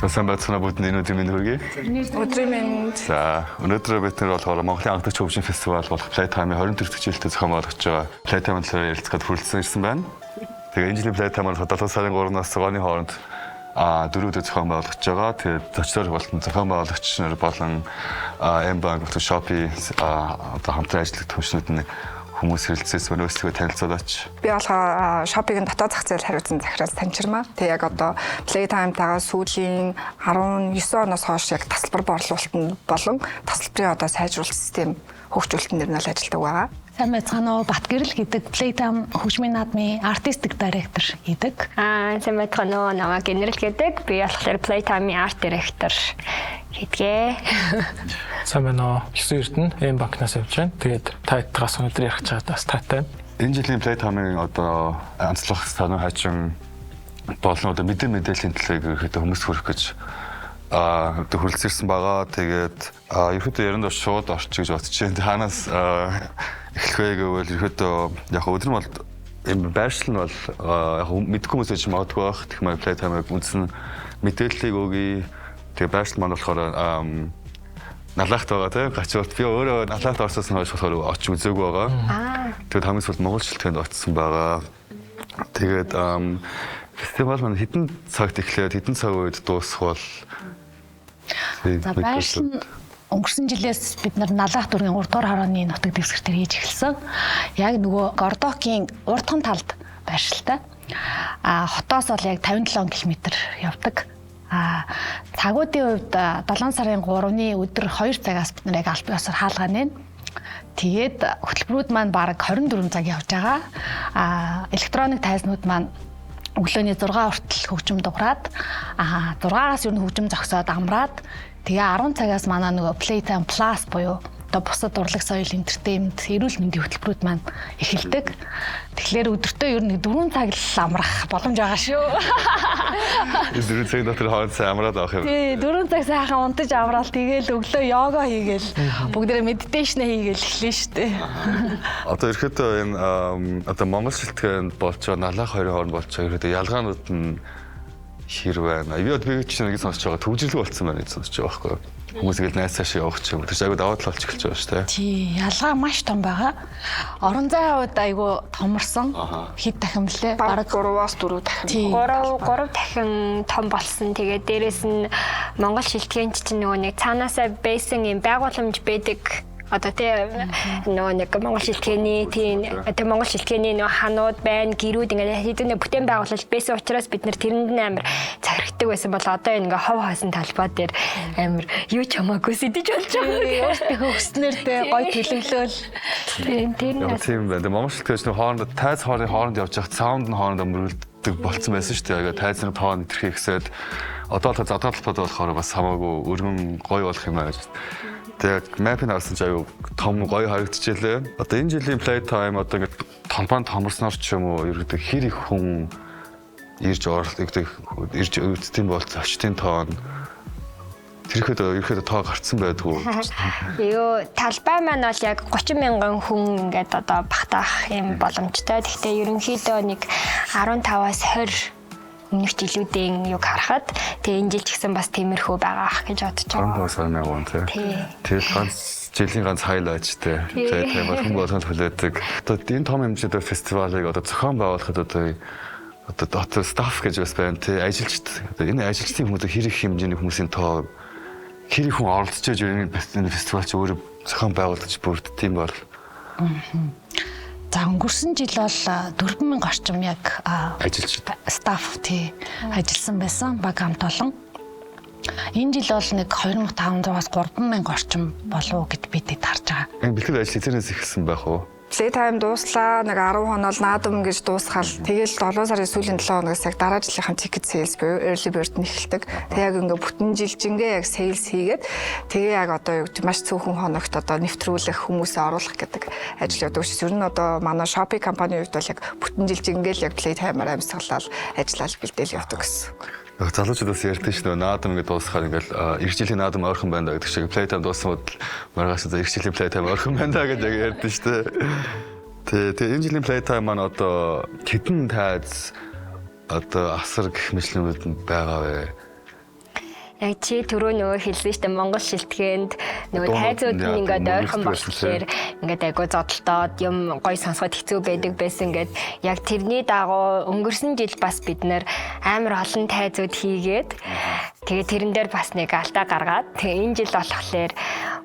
Сайн байцгаана, бүгд энэ өдрийн мэнд хүргэе. Өдрийн мэнд. За, өнөөдөр бид нар болохоор Монголын анхдагч хөгжим фестивал болох Playtime-ийн 24 дахь жилдээ зохион байгуулж байгаа Playtime талаар ярилцахад хүрэлцэн ирсэн байна. Тэгээ энэ жилийн Playtime болохоор 7 сарын 3-наас 6-ны хооронд дөрөв өдөр зохион байгуулж байгаа. Тэгээд зочдоор болон зохион байгуулагч нар болон M-Bank болон Shopee одоо хамтран ажиллах төвшнүүд нь хүмүүс хэрэлцээс өөрсдөө танилцуулаач. Би болохоор Shopee-гийн дотоод зах зээл хариуцсан захирал Танчирмаа. Тэгээ яг одоо Playtime-тайгаа сүүлийн 19 оноос хойш яг тасалбар борлуулалтанд болон тасалбарын одоо сайжруулалт систем хөгжүүлэлтэн дээр нь л ажилладаг байгаа. Сайн байцгаана уу? Батгэрэл гэдэг Playtime хөгжмийн наадмын artistic director хийдэг. Аа, сайн байцгаана уу? Намайг Генерал гэдэг. Би болохоор Playtime-ийн art director хийдгээ. Сайн байна уу? Есөн Эрдэнэ M банкнаас явж байна. Тэгээд та хэдгээс өнөөдөр ярих чагаад бас таатай байна. Энэ жилийн Playtime-ын одоо онцлог сануу хайчин болон одоо мэдээллийн төлөйг ерөөхдөө хүмүүс хүргэх гэж одоо хүрэлцэрсэн байгаа. Тэгээд ерөөхдөө ярианд шууд орчих гэж бодож байна. Хаанаас эхлэх вэ гэвэл ерөөхдөө яг өдөр нь бол энэ байршил нь бол яг мэдгүй хүмүүс ч магадгүй байх. Тэгэхээр Playtime-ыг үндсэн мэдээллийг өгье. Тэгээ байршил маань болохоор Налаахт байгаа, тийм, Гачуурт. Би өөрөө Налаахт орсоос хойш болохоор очиж үзээгүй байгаа. Тэгээд хамгийн сүүлд Монгол шилтгэнд очсон байгаа. Тэгээд фестивал маань хэдэн цагт эхлээд хэдэн цаг үед дуусах бол? За, байршил нь өнгөрсөн жилээс бид нар Налаах дүүргийн 3 дугаар хорооны нутаг дэвсгэр дээр хийж эхэлсэн. Яг нөгөө Гордокийн урдхан талд байршилтай. А хотоос бол яг 57 км явдаг. А цагуудын хувьд 7 сарын 3-ны өдөр 2 цагаас бид нар яг албан ёсоор хаалгаа нээнэ. Тэгээд хөтөлбөрүүд маань бараг 24 цаг явж байгаа. А электроник тайзнууд маань өглөөний 6 хүртэл хөгжим дуграад, 6-аас ер нь хөгжим зогсоод амраад, тэгээ 10 цагаас манай нөгөө Playtime Plus буюу одоо бусад урлаг, соёл, entertainment, эрүүл мэндийн хөтөлбөрүүд маань эхэлдэг. Тэгэхээр өдөртөө ер нь 4 цаг л амрах боломж байгаа шүү. 4 цаг дотор хоол сайн амраад авах юм. Тий, 4 цаг сайхан унтаж амраал, тэгээл өглөө йога хийгээл, бүгдээрээ meditation хийгээл эхлэн шүү дээ. Одоо ерөөхдөө энэ одоо Монгол шилтгэнд болж байгаа, Налаах хоёрын хооронд болж байгаа ерөөхдөө ялгаанууд нь хэр байна? Би чинь нэг сонсож байгаа, төвжирлэг болсон байна гэж сонсож байгаа байхгүй юу? Хүмүүс ингээл найз цаашаа явах ч юм. Тэр чинь айгуу даваа тал болж эхэлж байгаа шүү дээ. Тий, ялгаа маш том байгаа. Орон зайн хувьд айгуу томорсон. Хэд дахин блэ? Бараг 3-аас 4 дахин. Тий. 3 дахин том болсон. Тэгээд дээрэс нь Монгол шилтгэн чинь нөгөө нэг цаанаасаа байсан юм байгууламж байдаг. Одоо тий, нөгөө нэг Монгол шилтгэний, тий, одоо Монгол шилтгэний нөгөө ханууд байна, гэрүүд, ингээд хэдэн бүтээн байгуулалт байсан учраас бид нэр тэрэнд нь амар захирагдаг байсан бол одоо энэ ингээ хов хоосон талбай дээр амар юу ч хамаагүй сэтэж болж байгаа. Өөртөө өснөр те гой төлөвлөөл. Тийм, тэр нь Яг тийм байна. Тэгээ Монгол шилтгэж нэг хооронд тайз хоорын хооронд явж явах sound нь хоорондоо мөргөлддөг болцсон байсан шүү дээ. Яг тайзны тоон итерхий гэсээд одоо л задгаа талбайд болохоор бас хамаагүй өргөн гоё болох юм аа гэж. Тэгээ map-ыг харсан чи аюу том гоё харагдчихлээ. Одоо энэ жилийн Playtime одоо ингээд толбоон томорсноор ч юм уу ерөөдөө хэр их хүн ирж оролцдог, ирж үзтийн бол зочдын тоон тэрхэд ерөөхдөө тоо гарцсан байдгүй. Юу, талбай маань бол яг 30 мянган хүн ингээд одоо багтаах юм боломжтой. Гэхдээ ерөнхийдөө нэг 15-аас 20 өмнөх жилүүдийн юг харахад, тэгээ энэ жил ч гэсэн бас тиймэрхүү байгаа ах гэж бодож байгаа. 15 мянган, тий. Тий. Тэгэл ганц жилийн ганц highlight тий. Тэгээ бол хүн болгонд хүлээдэг. Одоо энэ том хэмжээний фестивалыг одоо зохион байгуулахад одоо дотор staff гэж бас байна, тий. Ажилчид, одоо энэ ажилчдын хүмүүс хэр их хэмжээний хүмүүсийн тоо, хэр их хүн оролцож байж энэ фестивал чи өөрөө зохион байгуулж бүрддэг юм бол? За, өнгөрсөн жил бол 4000 орчим яг ажилчид staff, тий, ажилласан байсан баг хамт олон. Энэ жил бол нэг 2500-аас 3000 орчим болов гэж бид харж байгаа. Энэ бэлтгэл ажил эзэнээс эхэлсэн байх уу? Playtime дууслаа, нэг 10 хоног наадам гэж дуусгаал, тэгэл 7 сарын сүүлийн 7 хоногоос яг дараа жилийнхэн ticket sales буюу early bird нь эхэлдэг. Тэг яг ингээ бүтэн жилжингээ яг sales хийгээд, тэгээ яг одоо юу гэдэг, маш цөөхөн хоногт одоо нэвтрүүлэх, хүмүүсээ оруулах гэдэг ажил явдаг учраас ер нь одоо манай Shopee компанийн хувьд бол яг бүтэн жилжингээ л яг Playtime-аар амьсгалал ажиллал бэлдээл явдаг гэсэн. Яг залуучууд бас ярьдэн шүү дээ. Наадам ингэ дуусахаар ингээл эх жилийн наадам ойрхон байна да гэдэг шиг, Playtime дууссан бол маргааш за эх жилийн Playtime ойрхон байна да гэж яг ярьдэн шүү дээ. Тэ энэ жилийн Playtime маань одоо хэдэн тайз, одоо асар гэх мэтлэнүүд байгаа вэ? Яг чи түрүү нөгөө хэлсэн шүү дээ, Монгол шилтгээнд нөгөө тайзууд нь ингээд ойрхон болохоор ингээд айгу зодолдоод юм гой сонсоход хэцүү байдаг байсан гэд. Яг тэрний дагуу өнгөрсөн жил бас бид нэр амар олон тайзууд хийгээд, тэгээ тэрэн дээр бас нэг алдаа гаргаад, тэгээ энэ жил болохоор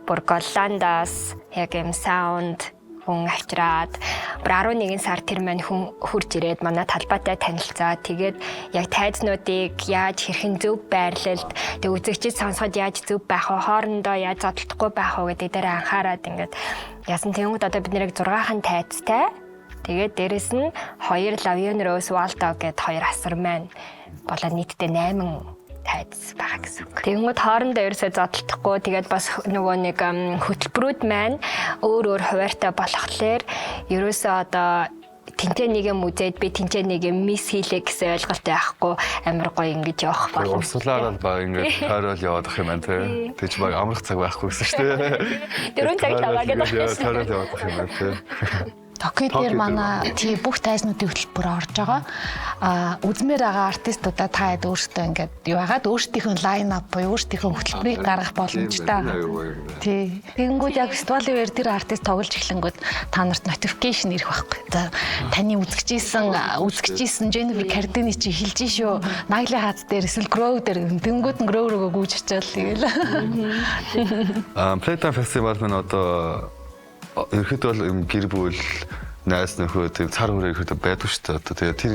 бүр Голландаас яг юм sound хүн авчираад, бүр 11 сар тэр маань хүн хурж ирээд манай талбайтай танилцаа. Тэгээд яг тайзнуудыг яаж хэрхэн зөв байрлалд, тэг үзэгчид сонсоход яаж зөв байх вэ, хоорондоо яаж зодолдохгүй байх вэ гэдэг дээр анхаарад ингээд яасан. Тэнгүүд одоо бид нэр 6хан тайзтай. Тэгээд дээрэс нь хоёр La Vie en Rose Waldo гэд хоёр асар маань болоо нийтдээ 8 тайз байгаа гэсэн үг. Тэгэнгүүт хоорондоо ерөөсөө зодолдохгүй, тэгээд бас нөгөө нэг хөтөлбөрүүд маань өөр өөр хуваартай болохоор ерөөсөө одоо тэнцээ нэг юм үзээд би тэнцээ нэг юм miss хийлээ гэсэн ойлголт байхгүй, амар гоё ингэж явах боломжтой. Урсгалаар л баг ингээд тойрол яваад ах юм байна те. Тэг чи баг амрах цаг байхгүй гэсэн шүү дээ. 4 цаг л аваа гэдэг. Тойрол яваад ах юм байна те. Токио дээр манай тий бүх тайзнуудын хөтөлбөр орж байгаа. А үзмээр байгаа артистуудаа та хэд өөрсдөө ингээд юу хагаад өөрсдийнхөө line up буюу өөрсдийнхөө хөтөлбөрийг гаргах боломжтой. Тий. Тэгэнгүүт яг фестивалийн үеэр тэр артист тоглож эхлэнгүүт та нарт notification ирэх байхгүй. За, таны үзэгчээсэн Jennifer Cardini чи эхэлж шүү. Nagli хац дээр эсвэл Grove дээр, тэнгүүд нь Grove рүүгээ гүйж очиад тэгэл. А Playtime Festival маань одоо ерөөхдөө бол юм гэр бүл, найз нөхөд, тийм цар хүрээ ерөөхдөө байдаг шүү дээ. Одоо тэгээ тэр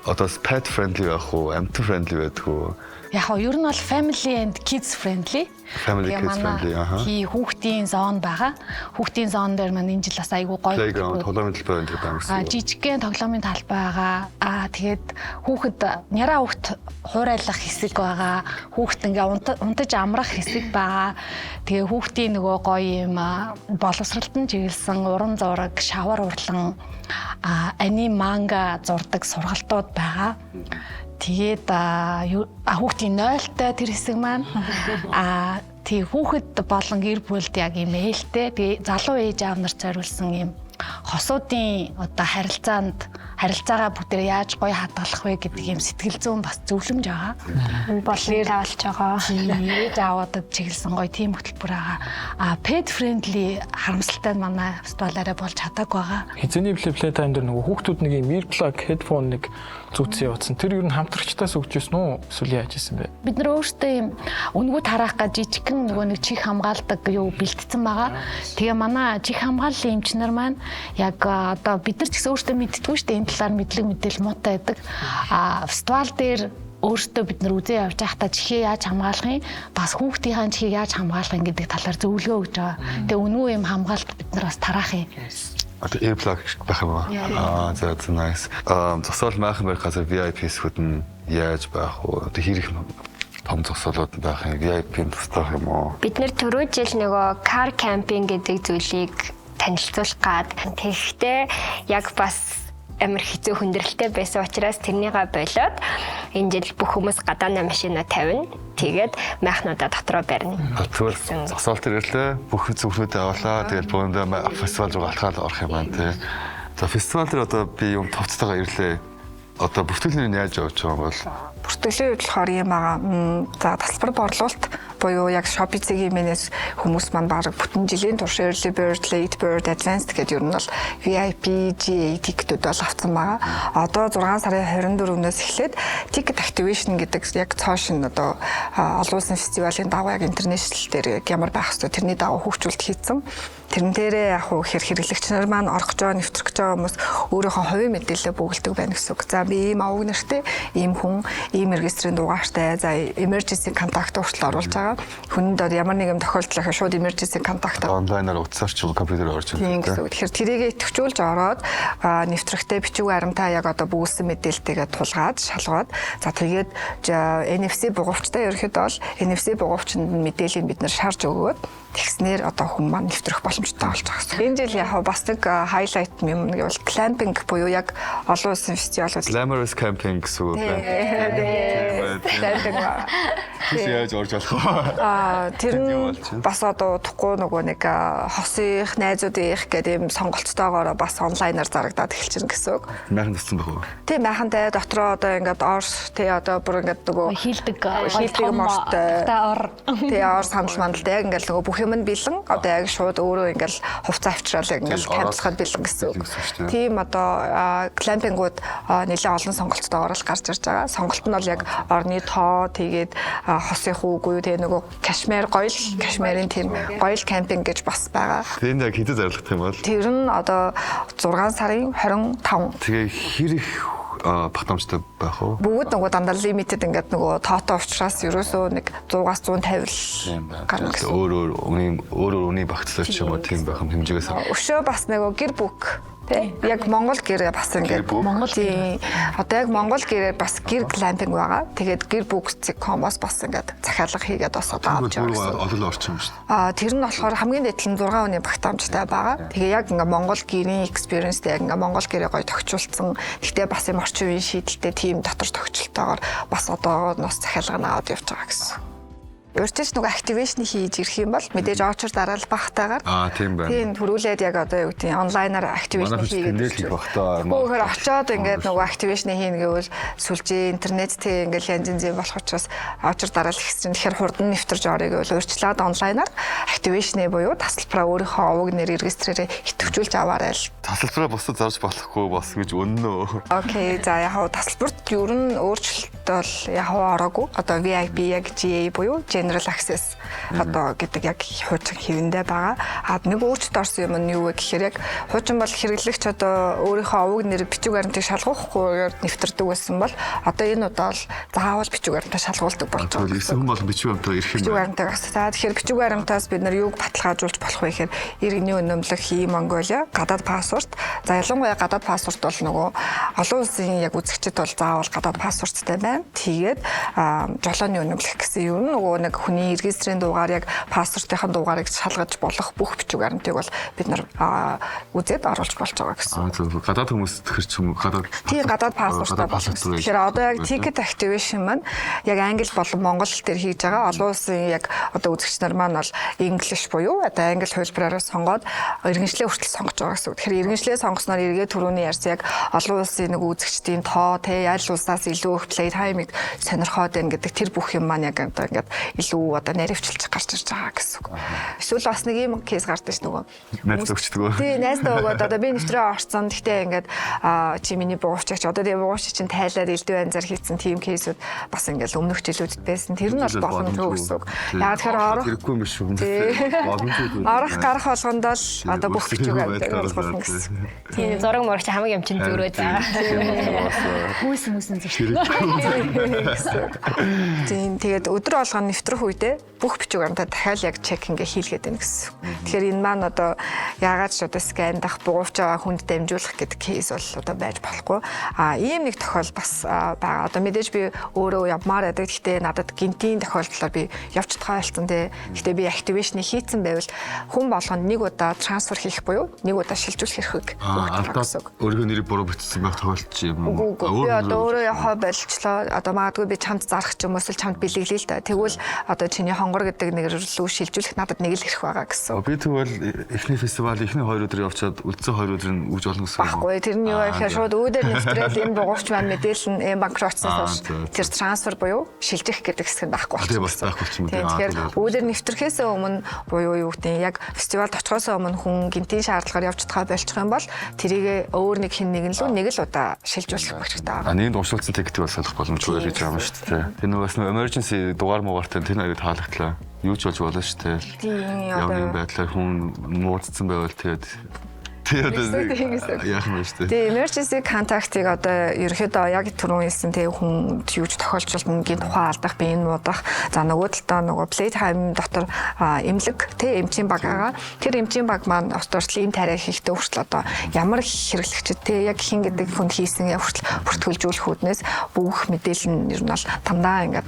одоо pet friendly байх уу, амьтан friendly байдаг уу? Яг хоо ер нь бол family and kids friendly. Family kids friendly, аха. Тий, хүүхдийн zone байгаа. Хүүхдийн zone дээр маань энэ жил бас айгүй гоё playground, тоглоомын талбай энэ байна гэсэн. А жижигхэн тоглоомын талбай байгаа. А тэгээд хүүхэд, няраа хүүхд хуурайлах хэсэг байгаа. Хүүхд ингээ унтаж амрах хэсэг байгаа. Тэгээ хүүхдийн нөгөө гоё юм боловсролтон чиглэсэн уран зураг, шавар урлан, аним манга зурдаг сургалтууд байгаа. Тэгээд хүүхдийн нойлтой тэр хэсэг маань тий хүүхэд болон гэр бүлд яг юм ээлтэй. Тэгээ залуу ээж аав нар зориулсан юм хосуудын одоо харилцаанд харилцаагаа бүгдээ яаж гоё хадгалах вэ гэдэг юм сэтгэл зүйн бас зөвлөмж байгаа. Болон тавалж байгаа. Ээж аавуудад чиглэсэн гоё тийм хөтөлбөр байгаа. А pet friendly харамсалтай нь манай фестивалаараа болж чадаагүй байгаа. Хизээний play time дээр нөгөө хүүхдүүд нэг юм earplug, headphone нэг зүүцсэн явуулсан. Тэр ер нь хамтрагчдаас өгч ирсэн үү? Эсвэл яаж исэн бэ? Бид нар өөрсдөө юм үнгүү тараах гэж жижигхэн нөгөө нэг чих хамгаалдаг юу бэлтгэсэн байгаа. Тэгээ манай чих хамгааллын эмчнэр маань яг одоо бид нар ч гэсэн өөрсдөө мэддэггүй шүү дээ. Энэ талаар мэдлэг мэдээлэл муутай байдаг. А фестивал дээр өөртөө бид нар үзээ явж байхдаа чихээ яаж хамгаалах юм, бас хүүхдийнхаа чихийг яаж хамгаалах юм гэдэг талаар зөвлөгөө өгж байгаа. Тэгээ үнгүй юм хамгаалалт бид нар бас тараах юм. Одоо earplug байх юм аа. Аа, за за, nice. Аа, зогсоол майхан барих газар VIP хэсгүүд нь яаж байх вэ? Одоо хэрэг том зогсоолууд байх юм, VIP нь тусдах юм уу? Бид нэр түрүү жил нөгөө car camping гэдэг зүйлийг танилцуулах гад, тэгэхдээ яг бас амар хэцүү хүндрэлтэй байсан учраас тэрнийгээ болоод энэ жил бүх хүмүүс гадаана машина тавина. Тэгээд майхнуудаа дотроо барина. Тэгвэл зогсоол төр ирлээ. Бүх зүгнүүдээ авлаа. Тэгээд бөөндөө фестивал руу алтгаал орох юм байна тий. За, фестивал дээр одоо би юм товцтойгоо ирлээ. Одоо бүртгэлийн нь яаж явж байгаа юм бол? Бүртгэлийн үед болохоор юм байгаа. За, тасалбар борлуулалт буюу яг Shopee мэнээс хүмүүс маань баг бүтэн жилийн турш early bird, late bird, advanced гэдэг ер нь бол VIP, GA ticket үүд бол авсан байгаа. Одоо 6 сарын 24-нөөс эхлээд ticket activation гэдэг яг цоо шин одоо олон улсын фестивалийн дагуу яг international дээр яг ямар байх ёстой, тэрний дагуу хөгжүүлэлт хийсэн. Тэрэн дээрээ яг хуу хэр хэрэглэгч нар маань орох гэж байгаа, нэвтрэх гэж байгаа хүмүүс өөрийнхөө хувийн мэдээлэлээ бөглөдөг байна гэсэн үг. За, би ийм овог нэртэй, ийм хүн, ийм регистрийн дугаартай, за, emergency contact хүртэл оруулж байгаа. Хүнд одоо ямар нэгэн тохиолдол ахаа шууд emergency contact онлайнаар утсаар ч юм компьютерээр орж тийм гэсэн үг. Тэгэхээр тэрийг идэвхжүүлж ороод нэвтрэхтэй бичиг баримтаа яг одоо бөглөсөн мэдээлэлтэйгээ тулгаад шалгаад, за, тэгээд NFC бугуувчтай, ерөөхдөө бол NFC бугуувчанд нь мэдээллийг бид нар шарж өгөөд. Тэгснээр одоо хүн маань нэвтрэх боломжтой болж байгаа гэсэн. Энэ жил яг бас нэг highlight юм нэг бол glamping буюу яг олон улсын фестивалууд. Glamorous camping гэсэн үг байна. Glamping. Тийш яаж орж болох вэ? Тэр нь бас одоо удахгүй нөгөө нэг хосынх, найзуудынх гэдэг юм сонголттойгоороо бас онлайнаар зарагдаад эхэлчихнэ гэсэн үг. Майхан тассан байх уу? Тийм, майхантай, дотроо одоо ингээд ор тий, одоо бүр ингээд нөгөө Хийлдэг хийлдэг юм ортой. Ор. Тий, ор сандал мандалтай яг ингээд нөгөө бүх юм нь бэлэн. Одоо яг шууд өөрөө ингээд хувцас авчраал яг ингээд камплахад бэлэн гэсэн үг. Тийм, одоо glamping ууд нэлээд олон сонголттойгоор л гарч ирж байгаа. Сонголт нь бол яг орны тоо, тэгээд хосынх үгүй, тэгээ нөгөө кашмир, гоёл кашмирын тийм гоёл camping гэж бас байгаа. Тэр нь яг хэдэд зарлах юм бол? Тэр нь одоо 6 сарын 25. Тэгээ хэр их багтаамжтай байх уу? Бүгд нөгөө дандаа limited, ингээд нөгөө тоотой учраас ерөөсөө нэг 100-аас 150 гарна гэсэн. Өөр өөр үний багцлаа ч юм уу, тийм байх юм хэмжээгээс. Өшөө бас нөгөө гэр бүк. Тэ? Яг Монгол гэрээ бас ингээд Монгол. Тийм. Одоо яг Монгол гэрээр бас гэр glamping байгаа. Тэгээд гэр бүк.com-оос бас ингээд захиалга хийгээд бас одоо авч яваа гэсэн. Олон орчин юм шүү дээ. Тэр нь болохоор хамгийн дээд нь 6 хүний багтаамжтай байгаа. Тэгээ яг ингээ Монгол гэрийн experience-тэй, яг ингээ Монгол гэрээ гоё тохижуулсан. Гэхдээ бас юм орчин үеийн шийдэлтэй тийм дотор тохижилтойгоор бас одоогоос захиалга нь аваад явж байгаа гэсэн. Урьдчилж нөгөө activation хийж ирэх юм бол мэдээж очор дараал багтаагаар. Аа, тийм байна. Тийм, төрүүлээд яг одоо юу гэдэг онлайнаар activation хийгээд хийх бах та. Гэхдээ очоод ингээд нөгөө activation хийнэ гэвэл сүлжээ интернеттэй ингээд янз янзын болох учраас очор дараал их чинь, тэгэхээр хурдан нэвтэрж орё гэвэл урьдчилаад онлайнаар activation буюу тасалбараа өөрийнхөө овог нэр регистрээрээ идэвхжүүлж аваарай л. Тасалбараа бусдад зарж болохгүй болсон гэж үнэн үү? Okay, за, яг хав тасалбарт ер нь өөрчлөлт бол яг хав ороогүй. Одоо VIP, яг GA буюу General Access одоо гэдэг яг хуучин хэвэндээ байгаа. А нэг өөрчлөлт орсон юм нь юу вэ гэхээр яг хуучин бол хэрэглэгч одоо өөрийнхөө овог нэр, бичиг баримтыг шалгуулахгүйгээр нэвтэрдэг байсан бол одоо энэ удаа бол заавал бичиг баримтаа шалгуулдаг болж байгаа. Тэгвэл ирсэн хүн болон бичиг баримтаа ирэх юм Бичиг баримтаа бас. За, тэгэхээр бичиг баримтаас бид нар юуг баталгаажуулж болох вэ гэхээр иргэний үнэмлэх, и Монголиа, гадаад паспорт. За, ялангуяа гадаад паспорт бол нөгөө олон улсын яг үзэгчид бол заавал гадаад паспорттай байна. Тэгээд жолооны үнэмлэх гэсэн юм нөгөө нэг хүний регистрийн дугаар, яг паспортын дугаарыг шалгаж болох бүх бичиг баримтыг бол бид нар үзээд оруулж болж байгаа гэсэн. Аа, зөв, гадаад хүмүүс тэр ч юм уу, гадаад Тийм, гадаад паспорттай болсон. Тэгэхээр одоо яг ticket activation маань яг англи болон монгол хэл дээр хийж байгаа. Олон улсын яг одоо үзэгч нар маань бол English буюу одоо англи хувилбараараа сонгоод иргэншлээ хүртэл сонгож байгаа гэсэн үг. Тэгэхээр иргэншлээ сонгосноор эргээ түрүүний ярьсан яг олон улсын нэг үзэгчдийн тоо, те, аль улсаас илүү их play time-ыг сонирхоод байна гэдэг тэр бүх юм маань яг одоо ингээд илүү одоо наривчилж гарч ирж байгаа гэсэн үг. Эсвэл бас нэг ийм case гардаг ш нөгөө. Найз өгчдөг. Тий, найздаа өгөөд одоо би нэвтрээ орцсон. Гэхдээ ингээд чи миний буувчаач, одоо тэгээ буувч чинь тайлаад элдв янзаар хийцэн тийм case үүд бас ингээд өмнөх жилүүдэд байсан. Тэр нь бол боломжгүй гэсэн үг. Яг тэгэхээр орох хэрэггүй юм биш үү? Боломжгүй. Орох гарах болгондоо л одоо бүх бичиг баримтыг олгуулна гэсэн. Тийм, зураг мурагч хамаг юм чинь зөрөө за. Хүүсэн мүсэн зүрх. Тийм, тэгээд өдөр болгоно нэвтрэх үедээ бүх бичиг баримтаа дахиад яг check ингээ хийлгээд байна гэсэн. Тэгэхээр энэ маань одоо яагаад ч одоо scan дах, бугуувчаа хүнд дамжуулах гэдэг case бол одоо байж болохгүй. А ийм нэг тохиол бас байгаа. Одоо мэдээж би өөрөө явмаар байдаг. Гэхдээ надад гинтийн тохиолдлоор би явж чадхаа болсон те. Гэхдээ би activation хийцэн байвал хүн болгонд нэг удаа transfer хийх буюу нэг удаа шилжүүлэх эрхийг өгч байгаа гэсэн үг. Өөрийнхөө нэрийг буруу бичсэн байх тохиолдол юм уу? Үгүй, би одоо өөрөө явхаа болчлоо. Одоо магадгүй би чамд зарах ч юм уу, эсвэл чамд бэлэглэе л да. Тэгвэл одоо чиний хонгор гэдэг нэр рүү шилжүүлэх надад нэг л эрх байгаа гэсэн. Би тэгвэл эхний фестивал эхний 2 өдөр явчаад үлдсэн 2 өдөр нь өгж болно гэсэн юм. Баггүй, тэр нь юу гэхээр шууд үүдээр нэвтрээл энэ бугуувч маань мэдээлэл нь энэ банкротсноос хойш тэр transfer буюу шилжих гэдэг хэсэг нь байхгүй болчихсон. Тийм, бас байхгүй болчихсон юм. Тэгэхээр үүдээр нэвтрэхээс өмнө буюу юу гэдэг яг фестивалд очихоос өмнө хүн гинтийн шаардлагаар явж чадхаа болчих юм бол тэрийг өөр нэг хин нэгэн лүү нэг л удаа шилжүүлэх хэрэгтэй байгаа. А нэгд уншуулсан ticket ийг бас солих боломжгүй гэж байгаа юм шүү дээ. Тэр нөгөө бас emergency дугаар муугартай тэр аяг таалагдлаа. Юу ч болж болно шүү дээ. Тийм. Одоо ямар байдлаар хүн нууцсан байвал тэгээд тий, одоо яах юм бэ шүү дээ. Тэгээ emergency contact-ыг одоо ерөөхдөө яг түрүүн хэлсэн, тэгээ хүн юу ч тохиолдолд гин тухай алдах, би энэ муудах. За, нөгөө талдаа нөгөө play time дотор эмнэлэг, тэ, эмчийн баг байгаа. Тэр эмчийн баг маань хүртэл ийм тариа хийхдээ хүртэл одоо ямар хэрэглэгчид, тэ, яг хин гэдэг хүнд хийсэн хүртэл бүртгүүлжүүлэх үүднээс бүх мэдээлэл нь ер нь бол дандаа ингээд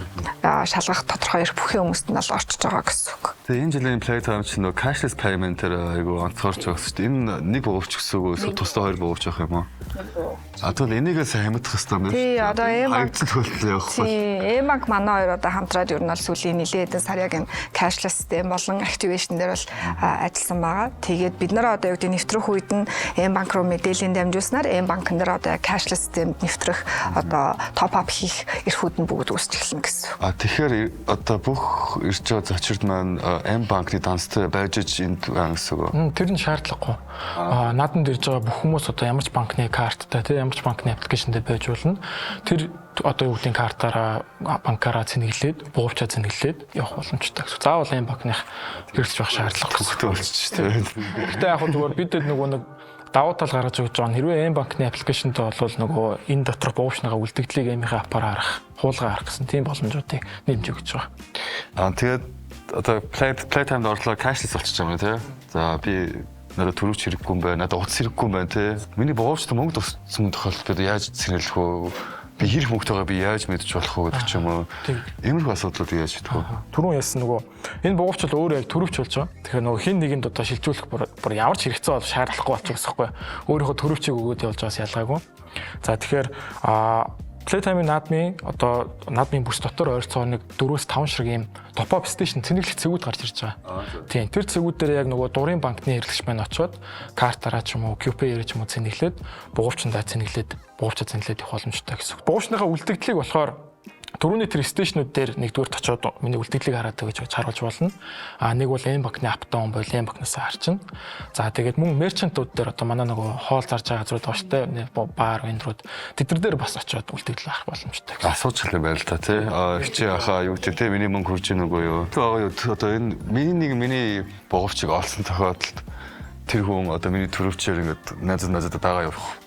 шалгах тодорхой эрх бүх хүмүүст нь бол орчиж байгаа гэсэн үг. Тэгээ энэ жилийн Playtime чинь нөгөө cashless payment-ээр айгу онцгойрч байгаа шүү дээ. Энэ нэг буувч гэсэн үг үү? Эсвэл тусдаа хоёр буувч явах юм уу? А, тэгвэл энийгээ сайн хамтах хэрэгтэй юм байна. Тий, одоо M Хаягдсан тохиолдол явахгүй. Тий, M-Bank манай хоёр одоо хамтраад ер нь бол сүүлийн нэлээд хэдэн сар яг энэ cashless систем болон activation дээр бол ажилласан байгаа. Тэгээд бид нар одоо юу гэдэг, нэвтрэх үед нь M-Bank руу мэдээллийн дамжуулснаар M-Bank дээр одоо яг cashless системд нэвтрэх, одоо top up хийх эрхүүд нь бүгд үүсч эхэлнэ гэсэн. А, тэгэхээр одоо бүх ирж байгаа зочид маань M банкны данстай байж иж энд байна гэсэн үг үү? Тэр нь шаардлагагүй. Наадамд ирж байгаа бүх хүмүүс одоо ямар ч банкны карттай, тий, ямар ч банкны application дээр байж болно. Тэр одоо юу гэдгийг картаараа, банкаараа цэнэглээд, буувчаа цэнэглээд явах боломжтой гэсэн. Заавал M банкных хэрэглэж байх шаардлагагүй. Төвхтэй болчих шүү дээ. Гэтэ яг хөө зүгээр бидэд нөгөө нэг давуу тал гаргаж өгч байгаа нь хэрвээ M банкны application тэй бол нөгөө энэ доторх буувчныхаа үлдэгдлийг M-ийн app аар харах, хуулгаа харах гэсэн тийм боломжуудыг нэмж өгч байгаа. А, тэгээд одоо Playtime-д орлоо, cashless болчихж байгаа юм тий. За, би надад төрөвч хэрэггүй юм байна. Надад утас хэрэггүй юм байна тий. Миний буувчд мөнгө туссан тохиолдолд би яаж цэнэглэх вэ? Би хэрэг мөнгөтэйгээ би яаж мэдчих болох вэ гэдэг ч юм уу. Иймэрхүү асуудлуудыг яаж шийдэх вэ? Түрүүн ярьсан нөгөө энэ буувч бол өөрөө яг төрөвч болж байгаа. Тэгэхээр нөгөө хин нэгэнд одоо шилжүүлэх бүр ямар ч хэрэгцээ бол шаардлагагүй болчих гэсэн байхгүй. Өөрийнхөө төрөвчийг өгөөд явж байгаас ялгаагүй. За, тэгэхээр Playtime-ийн наадмын одоо наадмын бүс дотор ойролцоогоор нэг 4-5 ширхэг ийм top up station, цэнэглэх цэгүүд гарч ирж байгаа. Тийм, тэр цэгүүд дээр яг нөгөө дурын банкны хэрэглэгч маань очиод картаараа ч юм уу, QPay-ээр ч юм уу цэнэглээд, буувчандаа цэнэглээд, буувчаа цэнэглээд явах боломжтой гэсэн. Буувчныхаа үлдэгдлийг болохоор түрүүний тэр station үүд дээр нэгдүгээр очиод миний үлдэгдлийг хараад гэж харуулж болно. А нэг бол M банкны app down бол M банкнаас харчихна. За, тэгээд мөн merchant ууд дээр, одоо манай нөгөө хоол зарж байгаа газрууд байгаа шүү дээ. Бар, вендрууд, тэд нар дээр бас очиод үлдэгдэл авах боломжтой. Асууж юм байна л та, тий. А, хичээ хаа юу гэдэг тий, миний мөнгө хурж ийн үгүй юу? Тэг байгаа юу? Одоо энэ миний нэг миний буувчийг олсон тохиолдолд тэр хүн одоо миний төрөвчээр ингээд найзад найзадаа дагаа явах.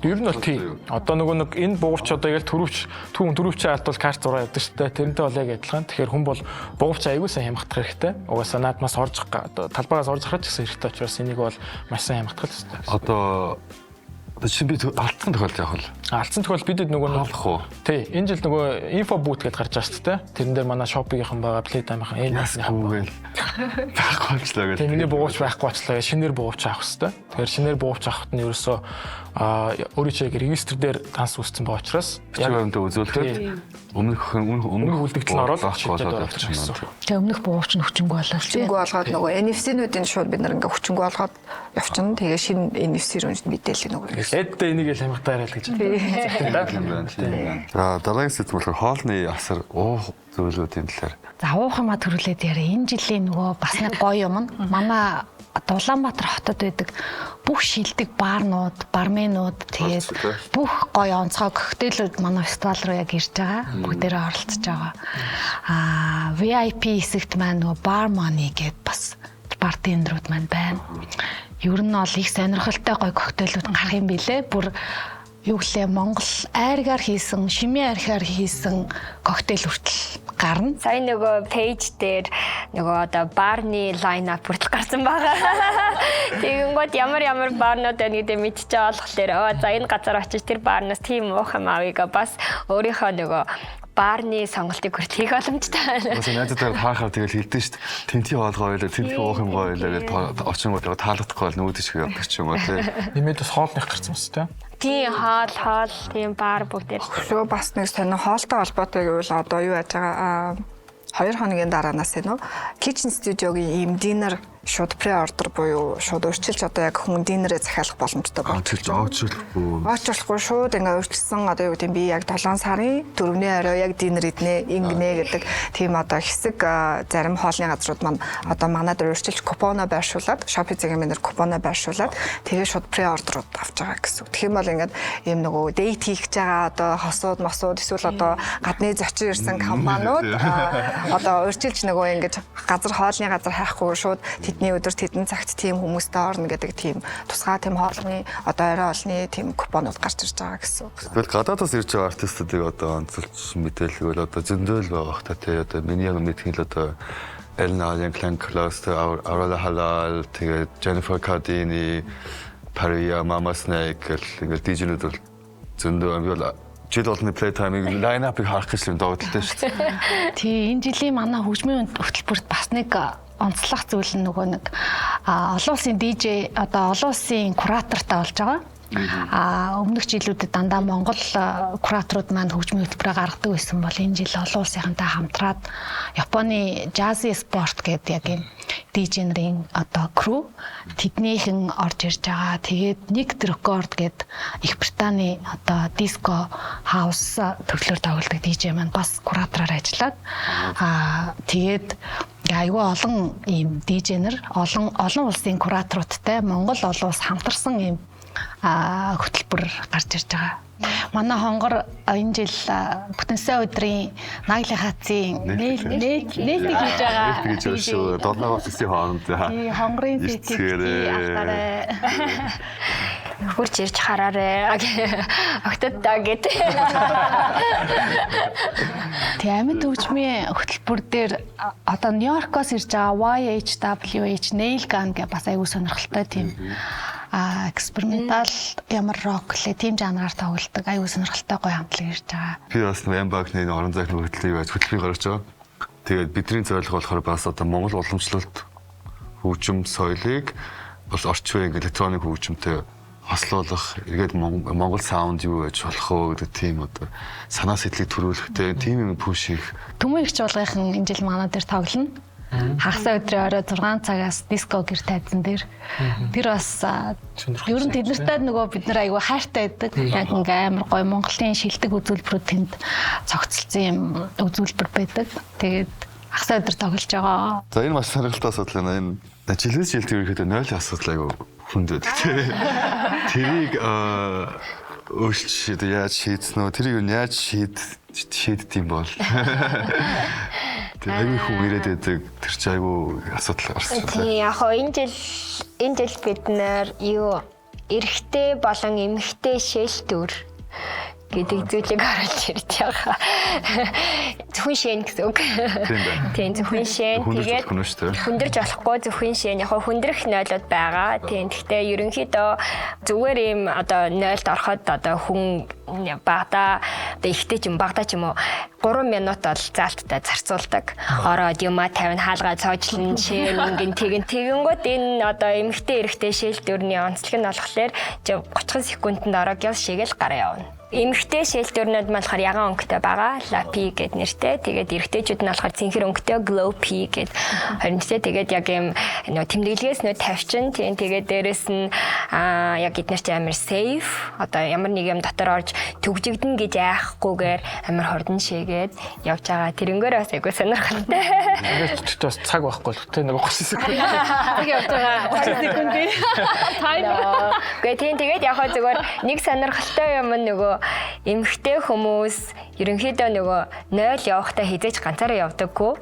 Ер нь бол тийм. Одоо нөгөө нэг энэ буувч одоо яг л төрөвч түүн төрөвчөө алдвал карт зураа явдаг шүү дээ. Тэрнтэй бол яг адилхан. Тэгэхээр хүн бол буувч аягүй сайн хямгах хэрэгтэй. Угаасаа наадмаас орж одоо талбайгаас орж гарах ч гэсэн хэрэгтэй учраас энийг бол маш сайн хямгах хэрэгтэй. Одоо чинь би алдсан тохиолдол явах л. Алдсан тохиолдолд бидэд нөгөө нэг хаалах уу? Тий, энэ жил нөгөө info booth гэдээ гарч байгаа шүү дээ. Тэрэн дээр манай Shopee-ийнхэн байгаа, Playtime-ийнхэн, энэ Ясгүй байхгүй болчлаа гэх. Тийм, миний буувч байхгүй болчлаа. Шинээр буувч авах хэрэгтэй. Тэгэхээр шинээр буувч авахт нь ерөөсөө өөрийн яг регистр дээр данс үүссэн байгаа учраас яг өмдөө үзүүлэхэд өмнөх өмнөх өмнөх үлдэгдэл нь ороод шилжээд ороод гэсэн. Тэгээ өмнөх буувч нь хүчингү болоод тий. Хүчингү болгоод нөгөө NFC-нүүдийн шууд бид нар ингээ хүчингү болгоод явчихна. Тэгээ шинэ NFC рүү мэдээлэл нөгөө. Эддээ энийг л хамгатай яриа л гэж. За, дараагийн сэдв болохоор хоолны асар уух зүйлүүдийн талаар. За, уух юмаа төрүүлээд яриа. Энэ жилийн нөгөө бас нэг гоё юм нь манай одоо Улаанбаатар хотод байдаг бүх шилдэг баарнууд, барменууд, тэгээд бүх гоё онцгой коктейлүүд манай фестивал руу яг ирж байгаа. Бүгдээрээ оролцож байгаа. VIP хэсэгт маань нөгөө bar money гэдэг бас bartender үүд маань байна. Ер нь бол их сонирхолтой гоё коктейлүүд гарах юм билэ. Бүр юу гэлээ, Монгол айргаар хийсэн, шимийн архиар хийсэн коктейл хүртэл гарна. Сая нөгөө page дээр нөгөө одоо баарны line up хүртэл гарсан байгаа. Тэгэнгүүт ямар ямар баарнууд байна гэдэг мэдчихэж байгаа болохоор оо за, энэ газар очиж тэр баарнаас тийм уух юм авъя бас өөрийнхөө нөгөө баарны сонголтыг хүртэл хийх боломжтой байна. Бас найзуудаар таахаар тэгэл хэлдэж шүү дээ. Тэнтий хоол гоё байлаа, тэнтий уух юм гоё байлаа гэдээ очингууд таалагдахгүй бол нүүдэж шиг явдаг ч юм уу, тий. Нэмээд бас хоолных гарсан бас тий. Тийм, хоол хоол тийм, бар бүгдээр. Шүү, бас нэг сонин хоолтой холбоотой гэвэл одоо юу яаж байгаа, 2 хоногийн дараанаас нөө Kitchen Studio-гийн ийм dinner шууд pre-order буюу шууд урьдчилж одоо яг хүн dinner ээ захиалах боломжтой болж байна. Оочлохгүй. Оочлохгүй, шууд ингээ урьдчилсан, одоо юу гэдэг, би яг 7 сарын 4-ний орой яг dinner иднэ, ингэнэ гэдэг тийм одоо хэсэг зарим хоолны газрууд маань одоо манай дээр урьдчилж купоно байршуулад, Shopee зэгийн мэнэр купоно байршуулад, тэгээ шууд pre-order ууд авч байгаа гэсэн. Тэгэх юм бол ингээд ийм нөгөө date хийх гэж байгаа одоо хосууд мосууд эсвэл одоо гадны зочин ирсэн компаниуд одоо урьдчилж нөгөө ингэж газар, хоолны газар хайхгүй, шууд тэдний өдөр тэдэн цагт тийм хүмүүстэй орно гэдэг тийм тусгай тийм хоолны одоо орой хоолны тийм купонууд гарч ирж байгаа гэсэн үг. Тэгвэл гадаадаас ирж байгаа артистуудыг одоо онцолж мэдээлэл одоо зөндөөл байгаа бах та, тий. Одоо миний яг мэдэх нь л одоо Elena Alien, Glenn Close, Aurora Halal, тэгээд Jennifer Cardini, Paria, Mama Snake гэл ингээл DJ-нүүд бол зөндөө би бол Жил болгоны play time-ыг, line up-ыг харах гэж юм догдолтой шүү дээ. Тий, энэ жилийн манай хөгжмийн хөтөлбөрт бас нэг онцлог зүйл нь нөгөө нэг олон улсын DJ, одоо олон улсын куратортай болж байгаа. Өмнөх жилүүдэд дандаа Монгол кураторууд маань хөгжмийн хөтөлбөрөө гаргадаг байсан бол энэ жил олон улсынхантай хамтраад Японы Jazzy Sport гэдэг яг юм DJ нарын одоо crew тэднийхэн орж ирж байгаа. Тэгээд Nick Record гэдэг Их Британий одоо диско, house төрлөөр тоглодог DJ маань бас куратораар ажиллаад, тэгээд айгүй олон ийм DJ нар, олон олон улсын кураторуудтай Монгол олон улс хамтарсан ийм хөтөлбөр гарч ирж байгаа. Манай хонгор энэ жил бүтэн сайн өдрийн Наглын хаацын нээлт хийж байгаа. Нээлт хийж байгаа шүү. 7-оос 9-ийн хооронд. Тий, хонгорын set ийг авахаарай. Хурж ирж хараарэ. Огтод даа гэт. Тий, амьд хөгжмийн хөтөлбөр дээр одоо Нью-Йоркоос ирж байгаа YHWH Nail Gun гэх бас аягүй сонирхолтой тийм experimental ямар рок лээ, тийм жанраар тоглодог аягүй сонирхолтой гоё хамтлаг ирж байгаа. Би бас Mbag-ны орон зайг хөтлөе байж хөтөлбөрийг гаргаж байгаа. Тэгээд бидний зорилго болохоор бас одоо Монгол уламжлалт хөгжим соёлыг бас орчин үеийн электроник хөгжимтэй хослуулах, эргээд Монгол sound юу байж болох вэ гэдэг тийм одоо санаа сэтгэлийг төрүүлэхтэй тийм юм push хийх. Түмэн их чуулгынхан энэ жил манай дээр тоглоно. Хагас өдрийн орой 6 цагаас диско гэр тайзан дээр. Тэр бас ер нь тэд нартай нөгөө бид нар айгүй хайртай байдаг. Яг ингээ амар гоё Монголын шилдэг үзүүлбэрүүд тэнд цогцолцсон юм үзүүлбэр байдаг. Тэгээд хагас өдөр тоглож байгаа. За, энэ маш сонирхолтой асуудал байна. Энэ жилээс жилд ерөнхийдөө 0 асуудал айгүй хүнд байдаг, тий. Тэрийг өөрчилж одоо яаж шийдсэн үү? Тэрийг юу яаж шийддэг юм бол? Тэр айгүй хүн ирээд байдаг. Тэр чинь айгүй асуудал гарсан. Тийм, яг хоо энэ жил бид нар юу эрэгтэй болон эмэгтэй шээлтүр гэдэг зүйлийг оруулж ирж байгаа. Зөвхөн шээн гэсэн үг. Тийм байна. Тийм, зөвхөн шээн. Хүндэрч Тэгээд болохгүй нь шүү дээ. хүндэрч болохгүй, зөвхөн шээн. Яг хоо хүндрэх нойлууд байгаа. Тийм. Гэхдээ ерөнхийдөө зүгээр ийм одоо нойлд ороход одоо хүн багада одоо ихтэй ч юм, багада ч юм уу 3 минут бол заалттай зарцуулдаг. Ороод юмаа тавина, хаалгаа цоожлон, шээн ингэн тэгэн тэгэнгүүт энэ одоо эмэгтэй эрэгтэй шээлтүүрний онцлог нь болохоор 30 секундэд ороо гяс шигээл гараа явна. Эмэгтэй шээлтүүрнүүд маань болохоор ягаан өнгөтэй байгаа. Лапи гэд нэртэй. Тэгээд эрэгтэйчүүд нь болохоор цэнхэр өнгөтэй Glow P гэд хоринтэй. Тэгээд яг юм нөө тэмдэглэгээс нөө тавьчин. Тийм, тэгээд дээрэс нь яг эднэр чи амар safe. Одоо ямар нэг юм дотор орж түгжигдэн гэж айхгүйгээр амар хурдан шээгээд явж байгаа. Тэрнгээр бас айгуу сонирхолтой. Ингээд ч бас цаг байхгүй л тэ нэг 30 секунд. Цаг явж байгаа 30 секунд. Таймер. Гэхдээ тийм, тэгээд яг хаа зүгээр нэг сонирхолтой юм нь нөгөө эмэгтэй хүмүүс ерөнхийдөө нөгөө 0 явахдаа хизээч ганцаараа явдаггүй.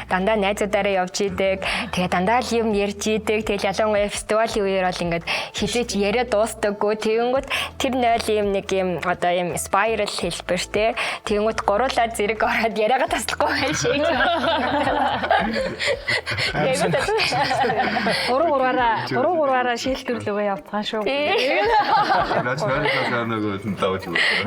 Дандаа найзуудаараа явж идэг. Тэгээ дандаа л юм ярьж идэг. Тэгэл ялангуяа фестивалийн үеэр бол ингээд хизээч яриа дуустдаггүй. Тэгэнгүүт тэр 0 юм нэг юм одоо юм spiral хэлбэртэй. Тэгэнгүүт гуруулаа зэрэг ороод яриагаа таслахгүй байх шиг. Тэгээд Гурав гурваараа гурав гурваараа шээлтүүрлөөгөө явцгаан шүү. Наач наач нөгөө давж.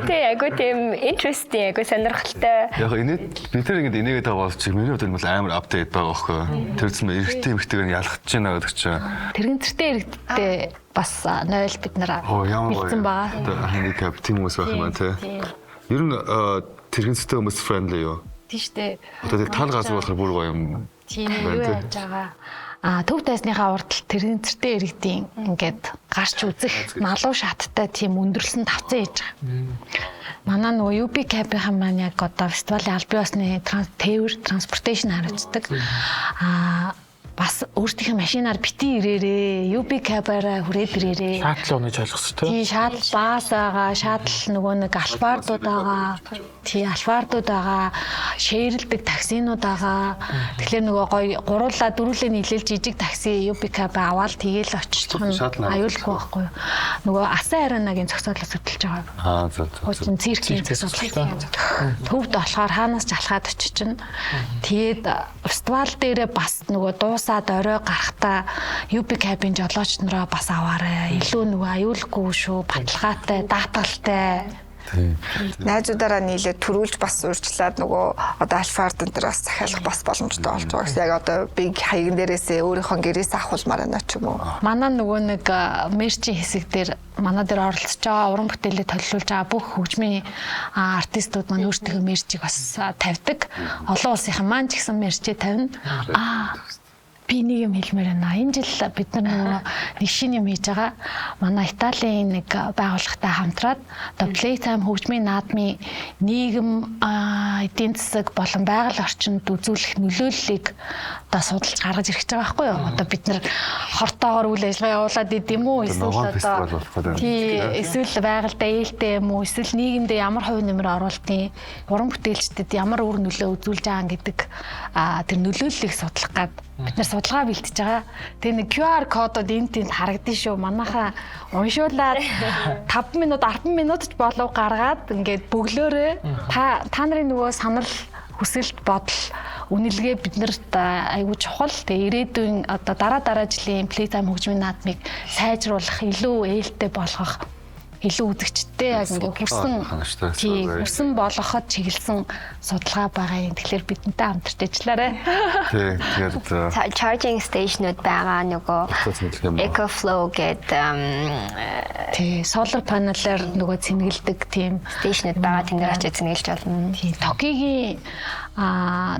Тий, айгуу тийм interesting, айгуу сонирхолтой. Яг энэ бид нар ингэж энийгээ байгаа болчих. Миний хувьд энэ бол амар update байгаа байхгүй. Тэр чинь эрэгтэй эмэгтэйг нь ялгаж байна гэдэг чинь. Тэрэгцэртэй иргэдтэй бас 0 бид нар Оо, ямар гоё. бэлдсэн байгаа. Одоо handicap тийм хүмүүс байх юм байна тий. Ер нь тэрэгцтэй хүмүүс friendly юу? Тийм штэ. Одоо тэр тал газар болохоор бүр гоё юм. Тийм, юу яаж байгаа. Төв тайзныхаа урдтал тэрэгцэртэй иргэдийн ингээд гарч үзэх налуу шаттай тийм өндөрлсөн тавцан хийж байгаа. Манай нөгөө UB Cab-ийн маань яг одоо фестивалийн аль бие усны тээвэр transportation хариуцдаг. Бас өөрсдийнхээ машинаар бити ирээрээ, UB Cab-аараа хүрээд ирээрээ. Shuttle унаж ойлгосон тий. Тийм, shuttle bus байгаа, shuttle нөгөө нэг Alphard-ууд байгаа. Тийм, Alphard-ууд байгаа, share лдэг таксинууд байгаа. Тэгэхээр нөгөө гоё гуруулаа дөрвөлээ нийлээл жижиг такси UB Cab аваад тэгээл очих нь Shuttle аюулгүй байхгүй юу. Нөгөө Асан Аренагийн зохицоолоос хөдөлж байгаа. Аа, зөв зөв. Хуучин циркийн зохицоол. Төвд болохоор хаанаас ч алхаад очиж. Тэгээд фестивал дээрээ бас нөгөө дуусаад орой гарахтаа UB Cab-ын жолооч нараа бас аваарай. Илүү нөгөө аюулгүй шүү, баталгаатай, даатгалтай. Найзуудаараа нийлээд төрүүлж бас урьдчилаад нөгөө одоо Альфард энэ төр бас захиалах бас боломжтой болж байгаа гэсэн. Яг одоо би хаяган дээрээсээ өөрийнхөө гэрээс авахулмаар байна ч юм уу. Манай нөгөө нэг merch ийн хэсэг дээр манай дээр оролцож байгаа, уран бүтээлээ төлөвлөж байгаа бүх хөгжмийн артистууд маань өөрсдийнхөө merch ийг бас тавьдаг. Олон улсынхан маань ч гэсэн merch ээ тавина. Би нэг юм хэлмээр байна. Энэ жил бид нар нөгөө нэг шинэ юм хийж байгаа. Манай Италийн нэг байгууллагатай хамтраад одоо Playtime хөгжмийн наадмын нийгэм, эдийн засаг болон байгаль орчинд үзүүлэх нөлөөллийг одоо судалж гаргаж ирэх гэж байгаа байхгүй юу? Одоо бид нар хортоогоор үйл ажиллагаа явуулаад идэм үү? Эсвэл одоо тий, эсвэл байгальдаа ээлтэй юм уу? Эсвэл нийгэмдээ ямар хувь нэмэр оруулалтын, уран бүтээлчдэд ямар үр нөлөө үзүүлж байгаа гэдэг тэр нөлөөллийг судлах гад бид нар судалгаа бэлтэж байгаа. Тэгээ нэг QR кодод энд тэнд харагдана шүү. Манайхаа уншуулад 5 минут, 10 минут ч болов гаргаад ингээд бөглөөрэй. Та нарын нөгөө санал, хүсэлт, бодол, үнэлгээ биднэрт айгүй чухал. Тэгээ ирээдүйн одоо дараа дараа жилийн Playtime хөгжмийн наадмыг сайжруулах, илүү ээлтэй болгох, илүү үзэгчтэй яг ингээ хүрсэн, тий, хүрсэн болгоход чиглэсэн судалгаа байгаа юм. Тэгэхээр бидэнтэй хамтарч ажиллаарай. Тий, тэгээд charging station-ууд байгаа, нөгөө EcoFlow гэдэг тий, solar panel-аар нөгөө цэнгэлдэг тийм station-ууд байгаа. Тэн дээр очиж цэнгэлж болно. Тий, Toki-гийн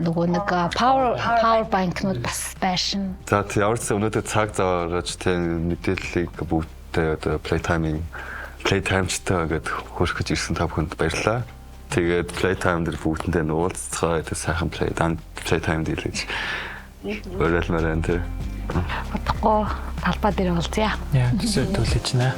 нөгөө нэг power bank-нууд бас байшин. За тий, ямар ч өнөөдөр цаг зав гаргаж тий мэдээллийг бүгдээ одоо Playtime-ийн Playtime-чтай гэдэг хөрөх гэж ирсэн та бүхэнд баярлалаа. Тэгээд Playtime дээр бүгдэндээ уулзцгаа, тэгээд сайхан Playtime дээр гэж уриалмаар байна тий. Удахгүй талбай дээр уулзъя. Яа, төсөө төлөж нэ.